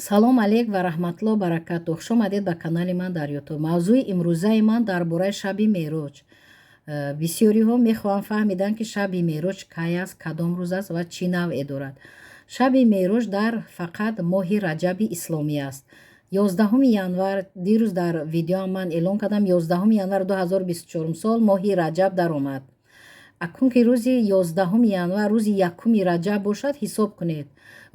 Салом алейк ва раҳматулло баракату. Хуш омадед ба канали ман дар Ютуб. Мавзӯи имрӯзаи ман дар бораи шаби Мероҷ. Бисёриҳо мехоҳанд фаҳмидан, ки шаби Мероҷ кай аст, кадом рӯз аст ва чӣ навъе дорад. Шаби Мероҷ дар фақат моҳи Раҷаби исломӣ аст. 11 январ, дирӯз дар видеоам ман эълон кардам, 11 январ 2024 сол моҳи Раҷаб даромад. Акун ки рӯзи 11 январ рӯзи 1 Раҷаб бошад, ҳисоб кунед.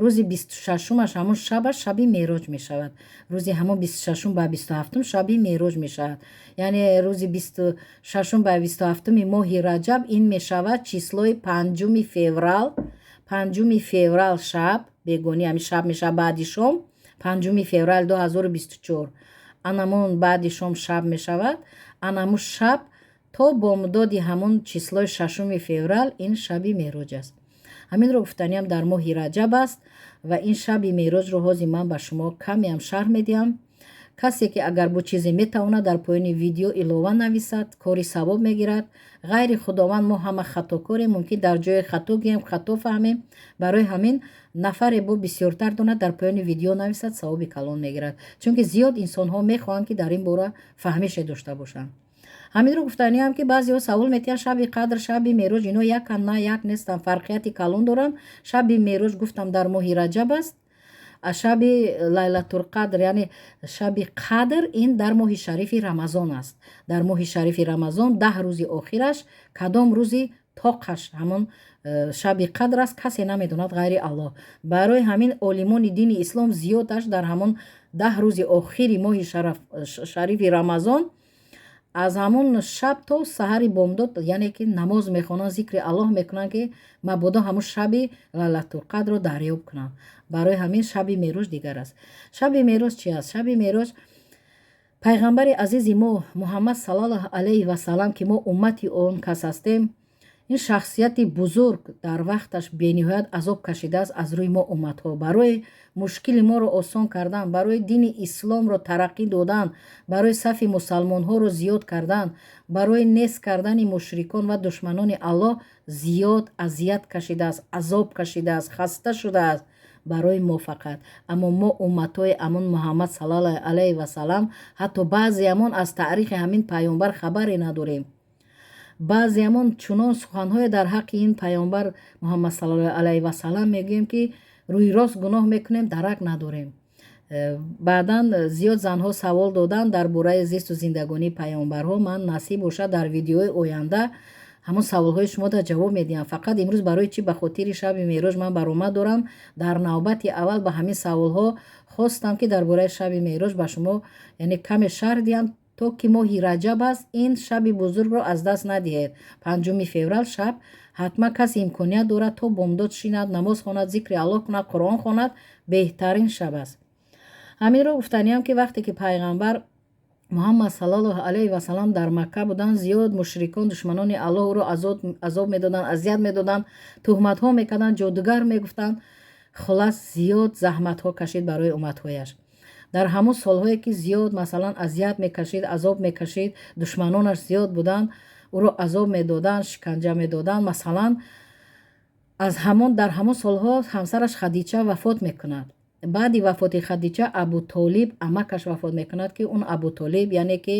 Рӯзи 26-умаш ҳамон шабаш шаби Мероҷ мешавад. Рӯзи ҳамон 26-ум ба 27-ум шаби Мероҷ мешавад. Яъне рӯзи 26-ум ба 27-уми моҳи Раҷаб ин мешавад числои 5 феврал, 5 феврал шаб, бегонӣ ҳамин шаб мешавад баъди шом, 5 феврал 2024. Анамон баъди шом шаб мешавад. Анамун шаб то бомдоди ҳамон числои 6 феврал ин шаби Мероҷ аст. Ҳаминро гуфтаниам, дар моҳи Раҷаб аст ва ин шаби Мероҷро ҳозир ман ба шумо камеам шарҳ медиҳам. Касе ки агар бо чизе метавонад, дар поёни видео илова нависад, кори савоб мегирад. Ғайри Худованд мо ҳама хатокорем, мумкин дар ҷое хато гӯем, хато фаҳмем. Барои ҳамин нафаре бо бисёртар донад, дар поёни видео нависад, савоби калон мегирад. Чунки зиёд инсонҳо мехоҳанд, ки дар ин бора фаҳмише дошта бошанд. Ҳаминро гуфтаниам, ки баъзеҳо савол метиҳанд: шаби қадр, шаби Мероҷ ино яканд? На, як нестанд, фарқияти калон доранд. Шаби Мероҷ, гуфтам, дар моҳи Раҷаб аст. А шаби Лайлатулқадр, яъне шаби қадр, ин дар моҳи шарифи Рамазон аст. Дар моҳи шарифи Рамазон 10 рӯзи охираш, кадом рӯзи тоқаш ҳамон шаби қадр аст, касе намедонад ғайри Аллоҳ. Барои ҳамин олимони дини ислом зиёдаш дар ҳамон 10 рӯзи охири моҳи шарифи Рамазон аз ҳамон шаб то саҳари бомдод, яъне ки намоз мехонанд, зикри Аллоҳ мекунанд, ки мабодо ҳамон шаби Лайлатулқадрро дарёб кунанд. Барои ҳамин шаби Мероҷ дигар аст. Шаби Мероҷ чи аст? Шаби Мероҷ пайғамбари азизи мо Муҳаммад саллаллоҳу алайҳи васалам, ки мо уммати он кас ҳастем, ин шахсияти бузург дар вақташ бениҳоят азоб кашидааст аз рӯи мо умматҳо, барои мушкили моро осон кардан, барои дини исломро тараққӣ додан, барои сафи мусалмонҳоро зиёд кардан, барои нест кардани мушрикон ва душманони Аллоҳ зиёд азият кашидааст, азоб кашидааст, хаста шудааст барои мо фақат. Аммо мо умматҳои амон Муҳаммад саллаллоҳу алайҳи васалам ҳатто баъзеамон аз таърихи ҳамин паёмбар хабаре надорем. Баъзеамон чунон суханҳое дар ҳаққи ин паёмбар Муҳаммад саллаллоҳу алайҳи васалам мегӯем, ки рӯи рост гуноҳ мекунем, дарак надорем. Баъдан зиёд занҳо савол доданд дар бораи зисту зиндагонии паёмбарҳо. Ман, насиб бошад, дар видеои оянда ҳамон саволҳои шумода ҷавоб медиҳам. Фақат имрӯз барои чӣ ба хотири шаби Мероҷ ман баромад дорам, дар навбати аввал ба ҳамин саволҳо хостам, ки дар бораи шаби Мероҷ ба шумо яъне каме шарҳ диҳам, то ки моҳи Раҷаб аст, ин шаби бузургро аз даст надиҳед. 5 феврал шаб ҳатман касе имконият дорад, то бомдод шинад, намоз хонад, зикри Аллоҳ кунад, Қуръон хонад, беҳтарин шаб аст. Ҳаминро гуфтаниям, ки вақте ки пайғамбар Муҳаммад саллаллоҳу алайҳи васалам дар Макка буданд, зиёд мушрикон, душманони Аллоҳ ӯро азоб медоданд, азият медоданд, туҳматҳо мекарданд, ҷодугар мегуфтанд. Хулас, зиёд заҳматҳо кашид барои умматҳояш. Дар ҳамон солҳое ки зиёд, масалан, азият мекашид, азоб мекашид, душманонаш зиёд буданд, ӯро азоб медоданд, шиканҷа медоданд. Масалан, аз ҳамон дар ҳамон солҳо ҳамсараш Хадича вафот мекунад. Баъди вафоти Хадича Абутолиб амакаш вафот мекунад, ки он Абутолиб, яъне ки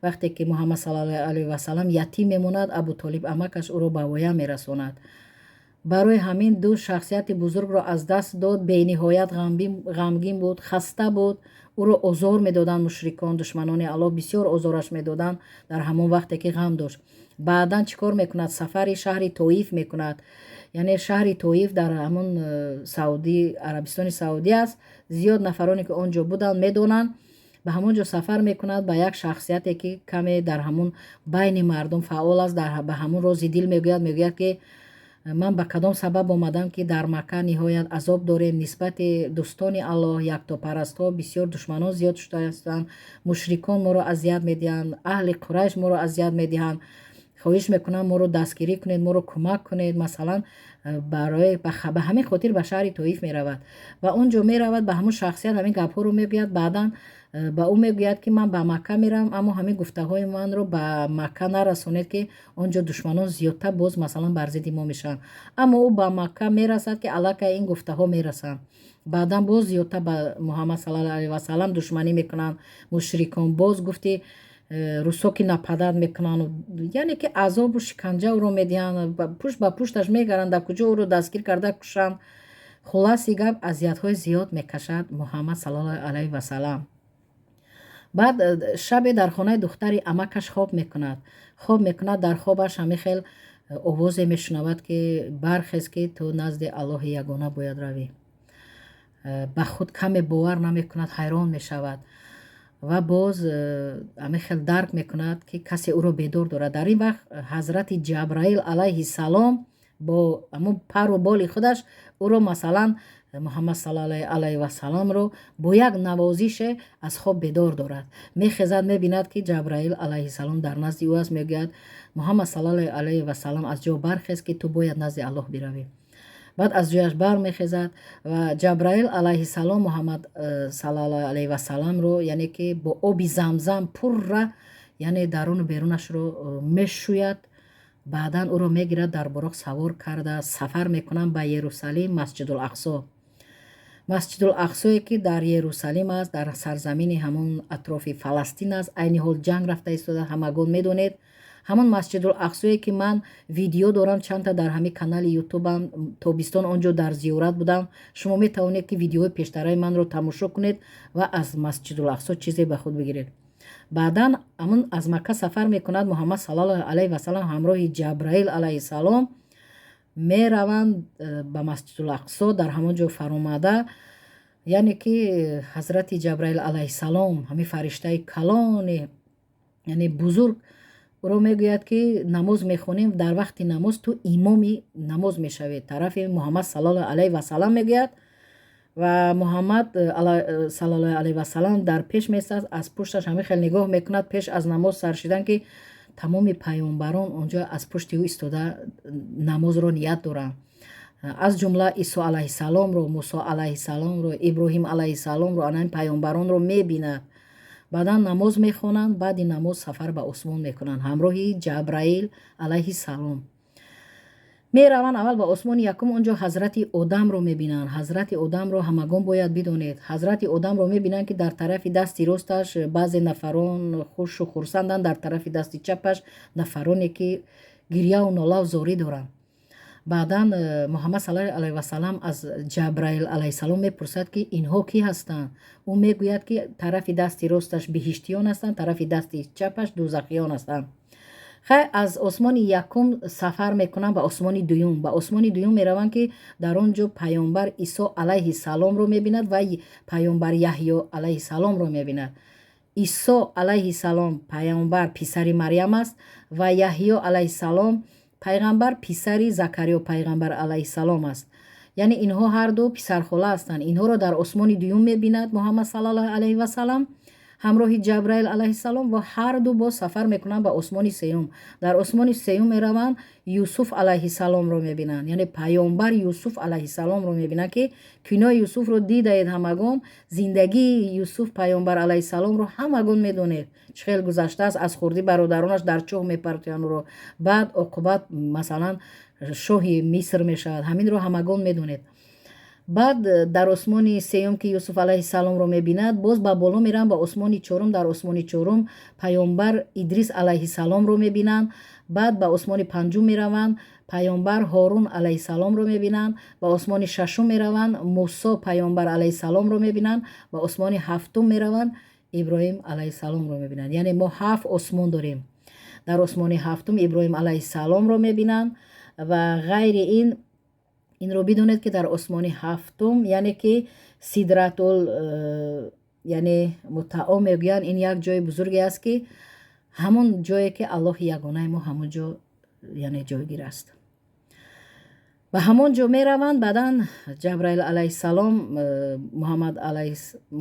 вақте ки Муҳаммад саллаллоҳу алайҳи васалам ятим мемонад, Абутолиб амакаш ӯро ба воя мерасонад. Барои ҳамин ду шахсияти бузургро аз даст дод. Бениҳоят ғамгин буд, хаста буд. Ӯро озор медоданд мушрикон, душманони Аллоҳ бисёр озораш медоданд дар ҳамон вақте ки ғам дошт. Баъдан чӣ кор мекунад? Сафари шаҳри Тоиф мекунад. Яъне шаҳри Тоиф дар ҳамон Саудӣ, Арабистони Саудӣ аст. Зиёд нафароне ки он ҷо буданд, медонанд. Ба ҳамон ҷо сафар мекунад, ба як шахсияте ки каме дар ҳамон байни мардум фаъол аст, ба ҳамон рози дил мегӯяд. Мегӯяд, ки ман ба кадом сабаб омадам, ки дар Макка ниҳоят азоб дорем нисбати дӯстони Аллоҳ, яктопарастҳо бисёр душманон зиёд шудаастанд, мушрикон моро азият медиҳанд, аҳли Қурайш моро азият медиҳанд. Хоҳиш мекунам, моро дастгирӣ кунед, моро кӯмак кунед. Масалан, барои ба ҳамин хотир ба шаҳри Тоиф меравад ва он ҷо меравад, ба ҳамун шахсият ҳамин гапҳоро мегӯяд. Баъдан ба ӯ мегӯяд, ки ман ба Макка меравам, аммо ҳамин гуфтаҳои манро ба Макка нарасонед, ки он ҷо душманон зиёдтар боз, масалан, бар зидди мо мешаванд. Аммо ӯ ба Макка мерасад, ки аллакай ин гуфтаҳо мерасанд. Баъдан боз зиёдтар ба Муҳаммад саллаллоҳу алайҳи васалам душманӣ мекунанд мушрикон. Боз гуфти русо ки нападать мекунанд, яъне ки азобу шиканҷа ӯро медиҳанд, пушт ба пушташ мегаранд, дар куҷо ӯро дастгир карда кушанд. Хулоси гап, азиятҳои зиёд мекашад Муҳаммад саллаллоҳу алайҳи васалам. Баъд шабе дар хонаи духтари амакаш хоб мекунад. Хоб мекунад, дар хобаш ҳамин хел овозе мешунавад, ки бархез, ки ту назди Аллоҳи ягона бояд равӣ. Ба худ каме бовар намекунад, ҳайрон мешавад ва боз ҳамин хел дарк мекунад, ки касе ӯро бедор дорад. Дар ин вақт ҳазрати Ҷабраил алайҳиссалом бо ҳамун пару боли худаш ӯро, масалан, Муҳаммад саллаллоҳу алайҳи васалламро бо як навозише аз хоб бедор дорад. Мехезад, мебинад, ки Ҷабраил алайҳиссалом дар назди ӯ аст. Мегӯяд: «Муҳаммад саллаллоҳу алайҳи васаллам, аз ҷо бархез, ки ту бояд назди Аллоҳ биравӣ». Баъд аз ҷояш бармехезад ва Ҷабраил алайҳиссалом Муҳаммад саллаллоҳу алайҳи васалламро, яъне ки бо оби Замзам пурра, яъне даруну берунашро мешӯяд. Баъдан ӯро мегирад, дар Буроқ савор карда сафар мекунанд ба Ерусалим, Масҷидул Ақсо. Масҷидул Ақсое, ки дар Ерусалим аст, дар сарзамини ҳамон атрофи Фаластин аст. Айни ҳол ҷанг рафта истода, ҳамагон медонед. Ҳамон Масҷидул Ақсое, ки ман видео дорам чандта дар ҳамин канали Ютубам, тобистон он ҷо дар зиёрат будам. Шумо метавонед, ки видеои пештараи манро тамошо кунед ва аз Масҷидул Ақсо чизе ба худ бигиред. Баъдан ҳамон аз Макка сафар мекунад Муҳаммад саллаллоҳу алайҳи васалам, ҳамроҳи Ҷабраил алайҳиссалом мераванд ба Масҷидул Ақсо. Дар ҳамон ҷо фаромада, яъне ки ҳазрати Ҷабраил алайҳиссалом, ҳамин фариштаи калони, яъне бузург, ӯро мегӯяд, ки намоз мехонем, дар вақти намоз ту имоми намоз мешавӣ, тарафи Муҳаммад саллаллоҳу алайҳи васалам мегӯяд. Ва Муҳаммад саллаллоҳу алайҳи васалам дар пеш меистад, аз пушташ ҳамин хел нигоҳ мекунад пеш аз намоз сар шидан, ки тамоми паёмбарон онҷо аз пушти ӯ истода намозро ният доранд, аз ҷумла Исо алайҳиссаломро, Мусо алайҳиссаломро, Иброҳим алайҳиссаломро, ана ин паёмбаронро мебинад. Баъдан намоз мехонанд. Баъди намоз сафар ба осмон мекунанд. Ҳамроҳи Ҷабраил алайҳиссалом мераванд аввал ба осмони якум. Он ҷо ҳазрати Одамро мебинанд. Ҳазрати Одамро ҳамагон бояд бидонед. Ҳазрати Одамро мебинанд, ки дар тарафи дасти росташ баъзе нафарон хушу хурсанданд, дар тарафи дасти чапаш нафароне, ки гирьяву нолаву зорӣ доранд. Баъдан Муҳаммад саллаллоҳу алайҳи васалам аз Ҷабраил алайҳиссалом мепурсад, ки инҳо кӣ ҳастанд. Ӯ мегӯяд, ки тарафи дасти росташ биҳиштиён ҳастанд, тарафи дасти чапаш дӯзахиён ҳастанд. Хай, аз осмони якум сафар мекунанд ба осмони дуюм. Ба осмони дуюм мераванд, ки дар он ҷо паёмбар Исо алайҳиссаломро мебинад ва паёмбар Яҳё алайҳиссаломро мебинад. Исо алайҳиссалом паёмбар писари Марьям аст ва Яҳё алайҳиссалом пайғамбар писари Закариё пайғамбар алайҳиссалом аст. Яъне инҳо ҳарду писархола ҳастанд. Инҳоро дар осмони дуюм мебинад Муҳаммад саллаллоҳу алайҳи васалам ҳамроҳи Ҷабраил алайҳиссалом ва ҳарду боз сафар мекунанд ба осмони сеюм. Дар осмони сеюм мераванд, Юсуф алайҳиссаломро мебинанд, яъне паёмбар Юсуф алайҳиссаломро мебинанд, ки кинои Юсуфро дидаед ҳамагон. Зиндагии Юсуф паёмбар алайҳиссаломро ҳамагон медонед, чӣ хел гузаштааст. Аз хурдӣ бародаронаш дар чоҳ мепартоянд ӯро, баъд оқибат, масалан, шоҳи Миср мешавад. Ҳаминро ҳамагон медонед. Баъд дар осмони сеюм, ки Юсуф алайҳиссаломро мебинад, боз ба боло мераванд, ба осмони чорум. Дар осмони чорум паёмбар Идрис алайҳиссаломро мебинанд. Баъд ба осмони панҷум мераванд, паёмбар Ҳорун алайҳиссаломро мебинанд. Ба осмони шашум мераванд, Мусо паёмбар алайҳиссаломро мебинанд. Ба осмони ҳафтум мераванд, Иброҳим алайҳиссаломро мебинанд. Яъне мо ҳафт осмон дорем. Дар осмони ҳафтум Иброҳим алайҳиссаломро мебинанд. Ва ғайри ин, инро бидонед, ки дар осмони ҳафтум, яъне ки Сидратул яъне Мутао мегӯянд, ин як ҷои бузурге аст, ки ҳамон ҷое, ки Аллоҳи ягонаи мо ҳамон ҷо, яъне, ҷойгир аст. Ба ҳамон ҷо мераванд. Баъдан Ҷабраил алайҳиссалом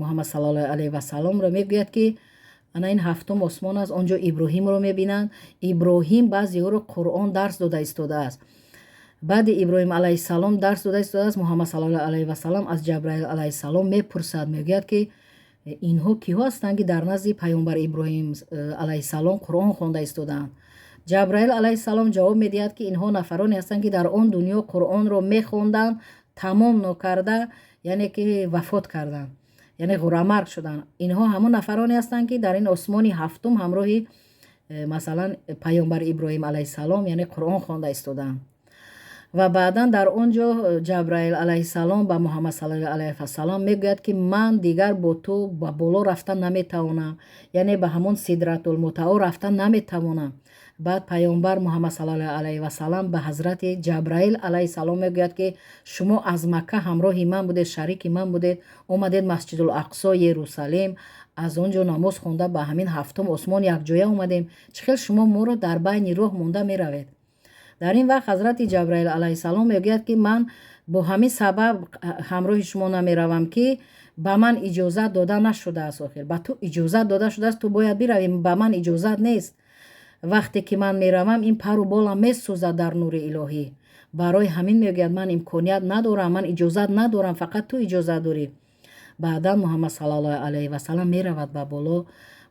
Муҳаммад саллаллоҳу алайҳи васалламро мегӯяд, ки Ана ин ҳафтум осмон аст, он ҷо Иброҳимро мебинанд. Иброҳим баъзеҳоро Қуръон дарс дода истодааст. Баъди Иброҳим алайҳиссалом дарс дода истодааст, Муҳаммад саллаллоҳу алайҳи васалам аз Ҷабраил алайҳиссалом мепурсад, мегӯяд, ки инҳо киҳо ҳастанд, ки дар назди паёмбар Иброҳим алайҳиссалом Қуръон хонда истодаанд. Ҷабраил алайҳиссалом ҷавоб медиҳад, ки инҳо нафароне ҳастанд, ки дар он дунё Қуръонро мехонданд, тамом нокарда, яъне ки вафот карданд, яъне ғурамарг шуданд. Инҳо ҳамон нафароне ҳастанд, ки дар ин осмони ҳафтум ҳамроҳи масалан, паёмбар Иброҳим алайҳиссалом, яъне Қуръон хонда истодаанд. Ва баъдан дар он ҷо Ҷабраил алайҳиссалом ба Муҳаммад саллаллоҳу алайҳи васалам мегӯяд, ки ман дигар бо ту ба боло рафта наметавонам, яъне ба ҳамон Сидратулмунтаҳо рафта наметавонам. Баъд паёмбар Муҳаммад саллаллоҳу алайҳи васалам ба ҳазрати Ҷабраил алайҳиссалом мегӯяд, ки шумо аз Макка ҳамроҳи ман будед, шарики ман будед, омадед Масҷидул Ақсо, Ерусалим, аз он ҷо намоз хонда, ба ҳамин ҳафтум осмон якҷоя омадем. Чӣ хел шумо моро дар байни роҳ монда меравед? Дар ин вақт ҳазрати Ҷабраил алайҳиссалом мегӯяд, ки ман бо ҳамин сабаб ҳамроҳи шумо намеравам, ки ба ман иҷозат дода нашудааст. Охир ба ту иҷозат дода шудааст, ту бояд биравӣ, ба ман иҷозат нест. Вақте ки ман меравам, ин пару болам месӯзад дар нури илоҳӣ. Барои ҳамин, мегӯяд, ман имконият надорам, ман иҷозат надорам, фақат ту иҷозат дорӣ. Баъдан Муҳаммад саллаллоҳу алайҳи васалам меравад ба боло,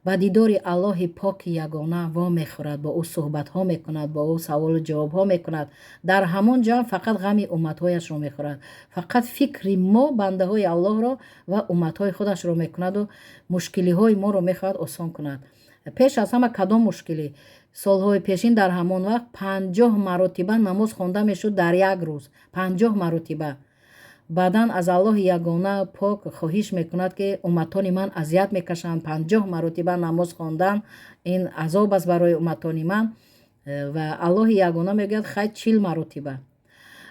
ба дидори Аллоҳи Поки Ягона вомехӯрад, бо ӯ суҳбатҳо мекунад, бо ӯ саволу ҷавобҳо мекунад. Дар ҳамон ҷамъ фақат ғами умматҳояшро мехӯрад, фақат фикри мо, бандаҳои Аллоҳро, ва умматҳои худашро мекунаду мушкилиҳои моро мехоҳад осон кунад. Пеш аз ҳама кадом мушкилӣ? Солҳои пешин, дар ҳамон вақт 50 маротиба намоз хонда мешуд дар як рӯз, 50 маротиба. Баъдан аз Аллоҳи Ягона Пок хоҳиш мекунад, ки умматони ман азият мекашанд, 50 маротиба намоз хондан ин азоб аст барои умматони ман. Ва Аллоҳи Ягона мегӯяд: хай, 40 маротиба.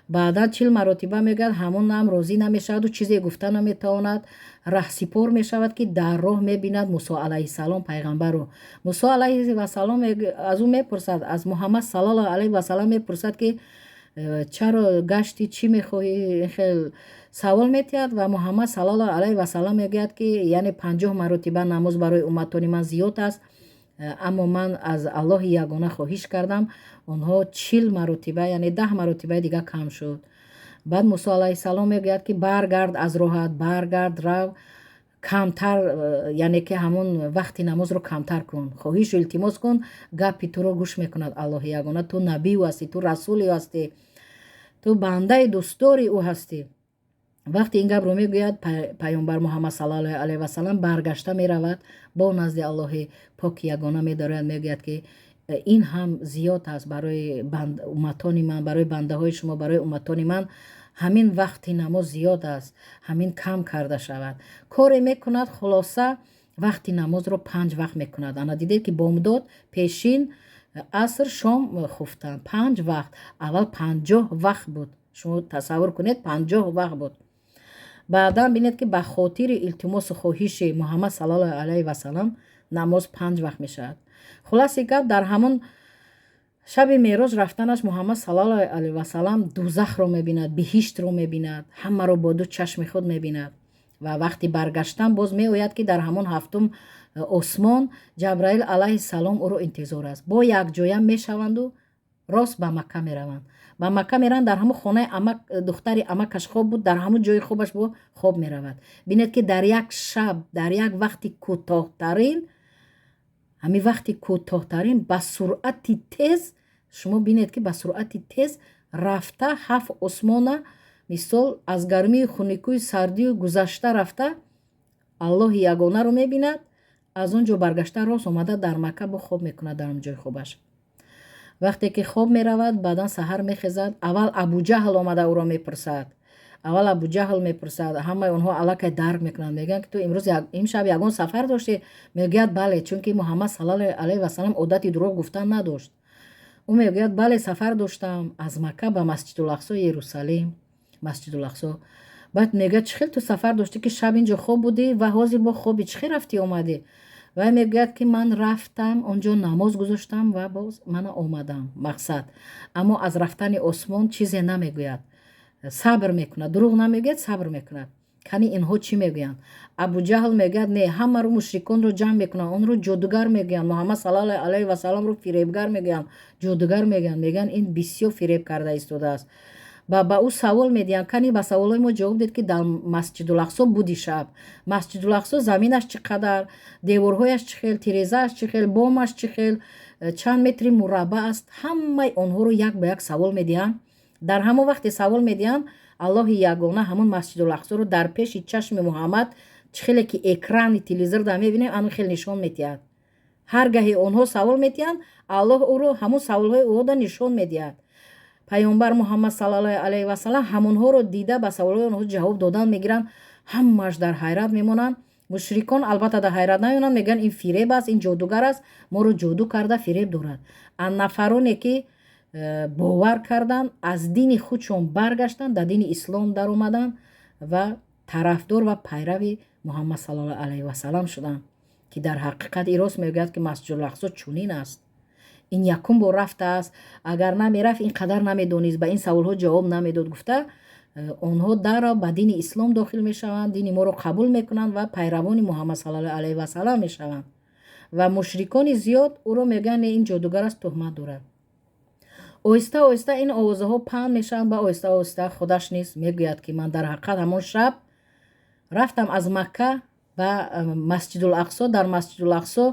Баъдан 40 маротиба мегӯяд, ҳамонам розӣ намешаваду чизе гуфта наметавонад. Раҳсипор мешавад, ки дар роҳ мебинад Мусо алайҳиссалом пайғамбарро. Мусо алайҳиссалом аз ӯ мепурсад, аз Муҳаммад саллаллоҳу алайҳи васалам мепурсад, ки чаро гашти, чӣ мехоҳӣ? Хел савол метиҳад. Ва Муҳаммад саллаллоҳу алайҳи васалам мегӯяд, ки яъне 50 маротиба намоз барои умматони ман зиёд аст, аммо ман аз Аллоҳи Ягона хоҳиш кардам, онҳо 40 маротиба, яъне 10 маротибаи дига кам шуд. Баъд Мусо алайҳиссалом мегӯяд, ки баргард аз роҳат, баргард, рав, камтар, яъне ки ҳамон вақти намозро камтар кун, хоҳишу илтимос кун, гапи туро гӯш мекунад Аллоҳи Ягона. Ту набию ҳастӣ, ту расули ҳастӣ, ту бандаи дӯстдори ӯ ҳастӣ. Вақте ин гапро мегӯяд, паёмбар Муҳаммад саллаллоҳу алайҳи васалам баргашта меравад, бо назди Аллоҳи Поки Ягона медарояд, мегӯяд, ки ин ҳам зиёд аст барои умматони ман, барои бандаҳои шумо, барои умматони ман ҳамин вақти намоз зиёд аст, ҳамин кам карда шавад. Коре мекунад, хулоса, вақти намозро панҷ вақт мекунад. Ана дидед, ки бомдод, пешин, аср, шом, хуфтан, панҷ вақт. Аввал 50 вақт буд, шумо тасаввур кунед, 50 вақт буд. Баъдан бинед, ки ба хотири илтимосу хоҳиши Муҳаммад саллаллоҳу алайҳи васалам намоз панҷ вақт мешавад. Хулоси гап, дар ҳамон шаби мероҷ рафтанаш Муҳаммад саллаллоҳу алайҳи васалам дузахро мебинад, биҳиштро мебинад, ҳамаро бо ду чашми худ мебинад. Ва вақти баргаштан боз меояд, ки дар ҳамон ҳафтум осмон Ҷабраил алайҳиссалом ӯро интизор аст. Бо якҷоя мешаванду рост ба Макка мераванд. Ба Макка мераванд, дар ҳамон хонаи духтари амакаш хоб буд, дар ҳамон ҷои хобаш бо хоб меравад. Бинед, ки дар як шаб, дар як вақти кӯтоҳтарин, ҳамин вақти кӯтоҳтарин, ба суръати тез, шумо бинед, ки ба суръати тез рафта, ҳафт осмона, мисол, аз гармию хунукию сардию гузашта рафта, Аллоҳи Ягонаро мебинад, аз он ҷо баргашта, рост омада, дар Макка бо хоб мекунад дар он ҷои хобаш. Вақте ки хоб меравад, баъдан саҳар мехезад. Аввал Абуҷаҳл омада ӯро мепурсад. Аввал Абуҷаҳл мепурсад. Ҳамаи онҳо аллакай дарк мекунанд, мегӯянд, ки ту имрӯз, имшаб ягон сафар доштӣ? Мегӯяд: бале. Чунки Муҳаммад саллаллоҳу алайҳи васалам одати дурӯғ гуфтан надошт. Ӯ мегӯяд: бале, сафар доштам аз Макка ба Масҷидулақсо, Иерусалим, Масҷидулақсо. Баъд мегӯяд: чӣ хел ту сафар доштӣ, ки шаб инҷо хоб будӣ ва ҳозир бо хоби, чӣ хел рафтӣ, омадӣ? Вай мегӯяд, ки ман рафтам, он ҷо намоз гузоштам ва боз мана омадам. Мақсад, аммо аз рафтани осмон чизе намегӯяд, сабр мекунад, дурӯғ намегӯяд, сабр мекунад. Кани, инҳо чӣ мегӯянд? Абуҷаҳл мегӯяд: не, ҳамаро, мушриконро ҷамъ мекунанд, онро ҷодугар мегӯянд, Муҳаммад саллаллоҳу алайҳи васалламро фиребгар мегӯянд, ҷодугар мегӯянд. Мегӯянд, ин бисёр фиреб карда истодааст. Ва ба ӯ савол медиҳанд: кани, ба саволҳои мо ҷавоб дед, ки дар Масҷидулақсо буди шаб, Масҷидулақсо заминаш чӣ қадар, деворҳояш чӣ хел, тирезааш чӣ хел, бомаш чӣ хел, чанд метри мураббаъ аст? Ҳамаи онҳоро як ба як савол медиҳанд. Дар ҳамон вақте савол медиҳанд, Аллоҳи ягона ҳамон Масҷидулақсоро дар пеши чашми Муҳаммад, чӣ хеле ки экрани телевизор да мебинем, ано хел нишон медиҳад. Ҳар гаҳе онҳо савол медиҳанд, Аллоҳ ӯро ҳамон саволҳои ӯода нишон медиҳад. Паёмбар Муҳаммад саллаллоҳу алайҳи васалам ҳамонҳоро дида, ба саволҳои онҳо ҷавоб додан мегиранд. Ҳамааш дар ҳайрат мемонанд. Мушрикон, албатта, дар ҳайрат намемонанд, мегӯянд, ин фиреб аст, ин ҷодугар аст, моро ҷоду карда фиреб дорад. А нафароне ки бовар карданд, аз дини худшон баргаштанд, дар дини ислом даромаданд ва тарафдор ва пайрави Муҳаммад саллаллоҳу алайҳи васалам шуданд, ки дар ҳақиқат и рост мегӯяд, ки Масҷидулақсо чунин аст. Ин якум бор рафтааст, агар намерафт, ин қадар намедонист, ба ин саволҳо ҷавоб намедод, гуфта, онҳо дарро ба дини ислом дохил мешаванд, дини моро қабул мекунанд ва пайравони Муҳаммад саллаллоҳу алайҳи васалам мешаванд. Ва мушрикони зиёд ӯро мегӯянд, ин ҷодугар аст, туҳмат дорад. Оҳиста оҳиста ин овозаҳо паҳн мешаванд ва оҳиста оҳиста худаш низ мегӯяд, ки ман дар ҳақиқат ҳамон шаб рафтам аз Макка ба Масҷидулақсо, дар Масҷидулақсо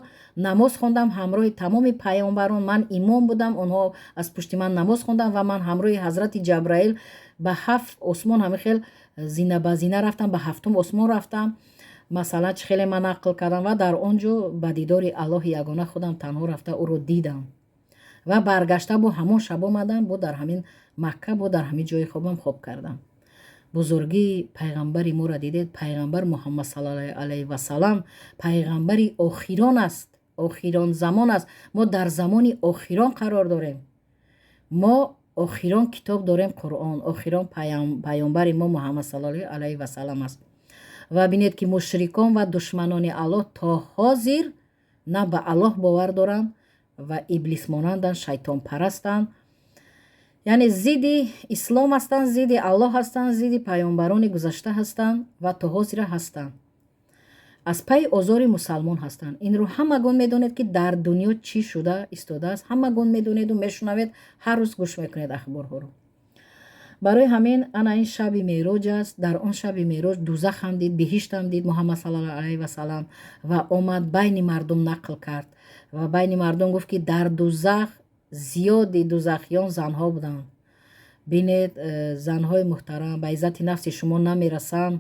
намоз хондам ҳамроҳи тамоми паёмбарон. Ман имом будам, онҳо аз пушти ман намоз хондам ва ман ҳамроҳи ҳазрати Ҷабраил ба ҳафт осмон ҳамин хел зина ба зина рафтам, ба ҳафтум осмон рафтам, масалан, чӣ хеле ман нақл кардам, ва дар он ҷо ба дидори Аллоҳи ягона худам танҳо рафта, ӯро дидам ва баргашта бо ҳамон шаб омадам, бо дар ҳамин Макка, бо дар ҳамин ҷои хобам хоб кардам. Бузургии пайғамбари моро дидед? Пайғамбар Муҳаммад саллаллоҳу алайҳи васалам пайғамбари охирон аст, охирон замон аст. Мо дар замони охирон қарор дорем. Мо охирон китоб дорем, Қуръон, охирон паёмбари мо Муҳаммад саллаллоҳу алайҳи васалам аст. Ва бинед, ки мушрикон ва душманони Аллоҳ то ҳозир на ба Аллоҳ бовар доранд ва иблисмонанданд, шайтонпарастанд, яъне зидди ислом ҳастанд, зидди Аллоҳ ҳастанд, зидди паёмбарони гузашта ҳастанд ва то ҳозира ҳастанд, аз пайи озори мусалмон ҳастанд. Инро ҳамагон медонед, ки дар дунё чӣ шуда истодааст. Ҳамагон медонеду мешунавед, ҳар рӯз гӯш мекунед ахборҳоро. Барои ҳамин ана ин шаби мероҷ аст. Дар он шаби мероҷ дузахам дид, биҳиштам дид Муҳаммад саллаллоҳу алайҳи васалам ва омад, байни мардум нақл кард ва байни мардум гуфт, ки дар дузах зиёди дузахиён занҳо буданд. Бинед, занҳои муҳтарам, ба иззати нафси шумо намерасам.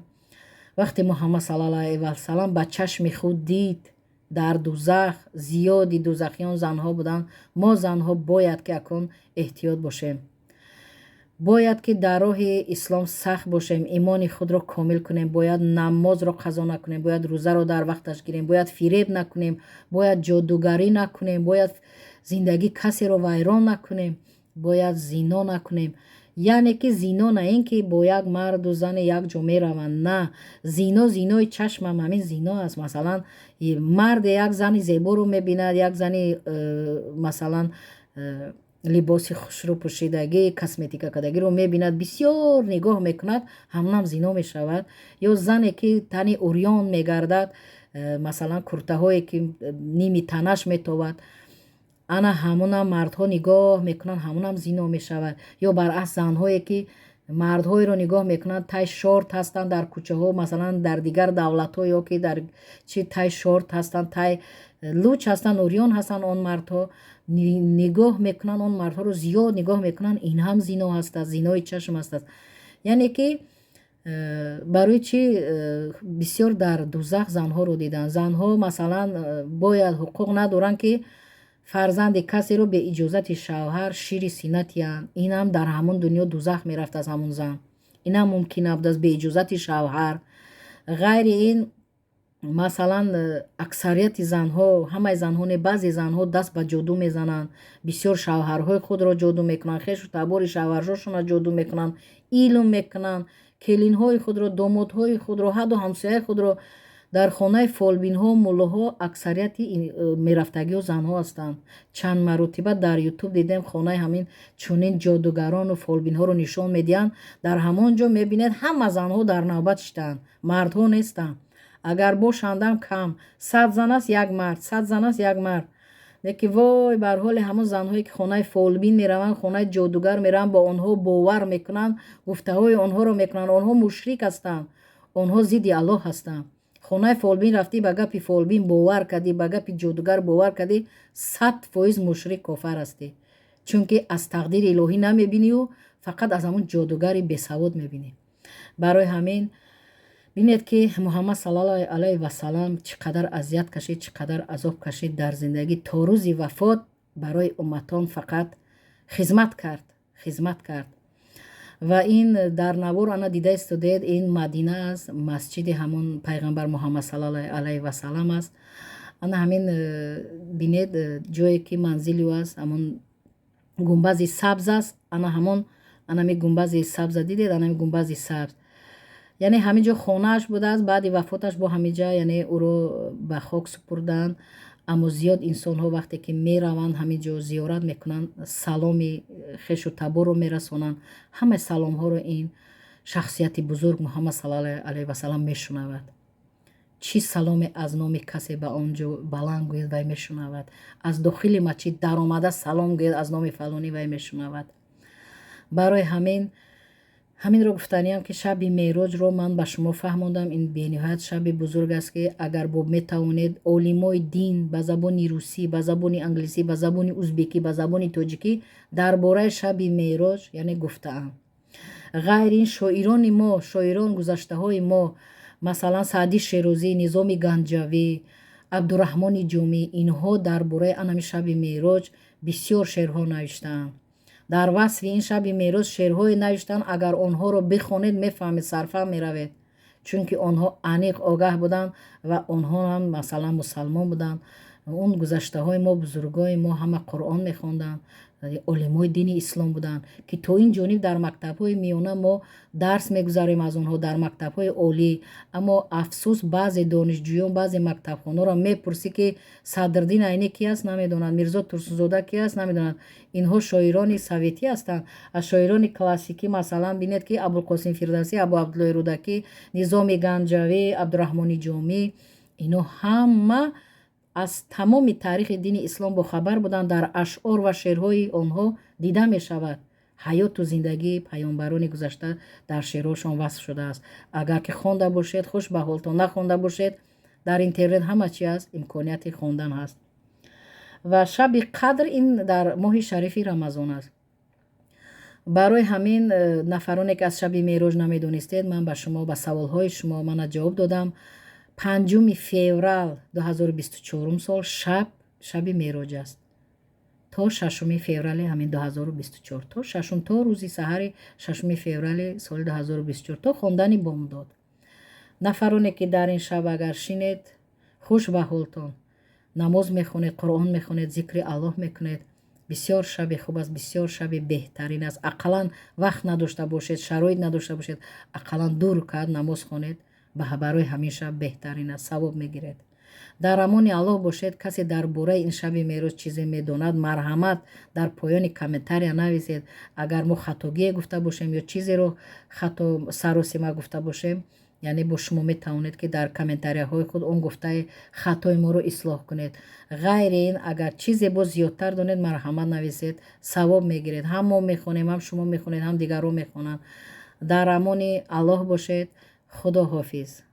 Вақте Муҳаммад саллаллоҳу алайҳи васалам ба чашми худ дид, дар дузах зиёди дузахиён занҳо буданд, мо занҳо бояд ки акнун эҳтиёт бошем, бояд ки дар роҳи ислом сахт бошем, имони худро комил кунем, бояд намозро қазо накунем, бояд рӯзаро дар вақташ гирем, бояд фиреб накунем, бояд ҷодугарӣ накунем, бояд зиндагии касеро вайрон накунем, бояд зино накунем. Яъне ки зино на ин ки бо як марду зане як ҷо мераванд, на, зино, зинои чашмам ҳамин зино аст. Масалан, марде як зани зеборо мебинад, як зани масалан, либоси хушрӯ пӯшидагӣ, косметика кардагиро мебинад, бисёр нигоҳ мекунад, ҳамонам зино мешавад. Ё зане ки тани урён мегардад, масалан, куртаҳое ки ними танаш метовад, ана ҳамонам мардҳо нигоҳ мекунанд, ҳамонам зино мешавад. Ё баръакс, занҳое ки мардҳоеро нигоҳ мекунанд, тай шорт ҳастанд дар кӯчаҳо, масалан, дар дигар давлатҳо ё ки дар чи, тай шорт ҳастанд, тай луч ҳастанд, урён ҳастанд, он мардҳо нигоҳ мекунанд, он мардҳоро зиёд нигоҳ мекунанд, ин ҳам зино ҳастааст, зинои чашм ҳастааст. Яъне ки барои чӣ бисёр дар дузах занҳоро диданд? Занҳо, масалан, бояд ҳуқуқ надоранд, ки фарзанди касеро бе иҷозати шавҳар шири сина тиҳанд. Инам дар ҳамон дунё дузах мерафт аз ҳамон зан, инам мумкин набудааст бе иҷозати шавҳар. Ғайри ин, масалан, аксарияти занҳо, ҳамаи занҳо не, баъзе занҳо даст ба ҷоду мезананд, бисёр шавҳарҳои худро ҷоду мекунанд, хешу табори шавҳарҳошонро ҷоду мекунанд, илм мекунанд, келинҳои худро, домодҳои худро, ҳадду ҳамсояи худро. Дар хонаи фолбинҳо, муллоҳо аксарияти мерафтагиҳо занҳо ҳастанд. Чанд маротиба дар Ютуб дидем, хонаи ҳамин чунин ҷодугарону фолбинҳоро нишон медиҳанд. Дар ҳамон ҷо мебинед, ҳама занҳо дар навбат шиштаанд, мардҳо нестанд. Агар бошандам, кам. 100 зан аст, як мард, 100 зан аст, як мард. Леки вой бар ҳоли ҳамон занҳое, ки хонаи фолбин мераванд, хонаи ҷодугар мераванд, ба онҳо бовар мекунанд, гуфтаҳои онҳоро мекунанд. Онҳо мушрик ҳастанд, онҳо зидди Аллоҳ ҳастанд. Хонаи фолбин рафтӣ, ба гапи фолбин бовар кардӣ, ба гапи ҷодугар бовар кардӣ, 100% мушрик, кофар ҳастӣ, чунки аз тақдири илоҳӣ намебинию фақат аз ҳамон ҷодугари бесавод мебинӣ. Барои ҳамин бинед, ки Муҳаммад саллаллоҳу алайҳи васалам чӣ қадар азият кашид, чӣ қадар азоб кашид дар зиндагӣ. То рӯзи вафот барои умматон фақат хизмат кард, хизмат кард. Ва ин дар навор ана дида истодед, ин Мадина аст, масҷиди ҳамон пайғамбар Муҳаммад саллаллоҳу алайҳи васалам аст. Ана ҳамин бинед, ҷое ки манзили ӯ аст, ҳамон гумбази сабз аст. Ана ҳамон, анами гумбази сабза дидед? Анами гумбази сабз, яъне ҳамин ҷо хонааш будааст. Баъди вафоташ бо ҳамин ҷа, яъне ӯро ба хок супурданд. Аммо зиёд инсонҳо вақте ки мераванд, ҳамин ҷо зиёрат мекунанд, саломи хешу таборро мерасонанд. Ҳамаи саломҳоро ин шахсияти бузург Муҳаммад саллаллоҳу алайҳи васалам мешунавад. Чӣ саломе аз номи касе ба он ҷо баланд гӯяд, вай мешунавад. Аз дохили масҷид даромада салом гӯяд аз номи фалонӣ, вай мешунавад. Барои ҳамин ҳаминро гуфтаниям, ки шаби Меъроҷро ман ба шумо фаҳмондам. Ин бениҳоят шаби бузург аст, ки агар бо метавонед, олимои дин ба забони русӣ, ба забони англисӣ, ба забони узбекӣ, ба забони тоҷикӣ дар бораи шаби Меъроҷ, яъне, гуфтаанд. Ғайр ин, шоирони мо, шоирон гузаштаҳои мо, масалан, Саъди Шерозӣ, Низоми Ганҷавӣ, Абдураҳмони Ҷомӣ, инҳо дар бораи анами шаби Меъроҷ бисёр шеърҳо навиштаанд. Дар васфи ин шаби Меъроҷ шеърҳое навиштанд, агар онҳоро бихонед, мефаҳмед, сарфаҳм меравед, чунки онҳо аниқ огаҳ буданд ва онҳо ҳам, масалан, мусалмон буданд. Он гузаштаҳои мо, бузургои мо ҳама Қуръон мехонданд, олимои дини ислом буданд, ки то ин ҷониб дар мактабҳои миёна мо дарс мегузарем аз онҳо, дар мактабҳои олӣ. Аммо афсӯс, баъзе донишҷӯён, баъзе мактабхонаро мепурсӣ, ки Садриддин Айнӣ ки аст, намедонанд, Мирзо Турсунзода ки аст, намедонанд. Инҳо шоирони советӣ ҳастанд. Аз шоирони классикӣ, масалан, бинед, ки Абулқосим Фирдавсӣ, Абу Абдуллои Рӯдакӣ, Низоми Ганҷавӣ, Абдураҳмони Ҷомӣ, инҳо ҳама аз тамоми таърихи дини ислом бохабар буданд. Дар ашъор ва шеърҳои онҳо дида мешавад, ҳаёту зиндагии паёмбарони гузашта дар шеърҳошон васф шудааст. Агар ки хонда бошед, хуш ба ҳолтон, нахонда бошед, дар интернет ҳама чи аст, имконияти хондан ҳаст. Ва шаби Қадр ин дар моҳи шарифи Рамазон аст. Барои ҳамин нафароне, ки аз шаби Меъроҷ намедонистед, ман ба шумо, ба саволҳои шумо мана ҷавоб додам. 5 феврал 2024 сол шаб шаби Меъроҷ аст то 6 феврали ҳамин 2024, то шашум, то рӯзи саҳари 6 феврали соли 2024, то хондани бомдод. Нафароне, ки дар ин шаб агар шинед, хуш ба ҳолтон, намоз мехонед, Қуръон мехонед, зикри Аллоҳ мекунед, бисёр шаби хуб аст, бисёр шаби беҳтарин аст. Ақаллан вақт надошта бошед, шароит надошта бошед, ақаллан ду рукаат намоз хонед, барои ҳамин шаб беҳтарин аст, савоб мегиред. Дар амони Аллоҳ бошед. Касе дар бораи ин шаби Меъроҷ чизе медонад, марҳамат, дар поёни комментария нависед. Агар мо хатогие гуфта бошем ё чизеро хато саросима гуфта бошем, яъне бо шумо метавонед, ки дар комментарияҳои худ он гуфтаи хатои моро ислоҳ кунед. Ғайри ин, агар чизе боз зиёдтар донед, марҳамат, нависед, савоб мегиред. Ҳам мо мехонем, ҳам шумо мехонед, ҳам дигарон мехонанд. Дар амони Аллоҳ бошед. Худо ҳофиз.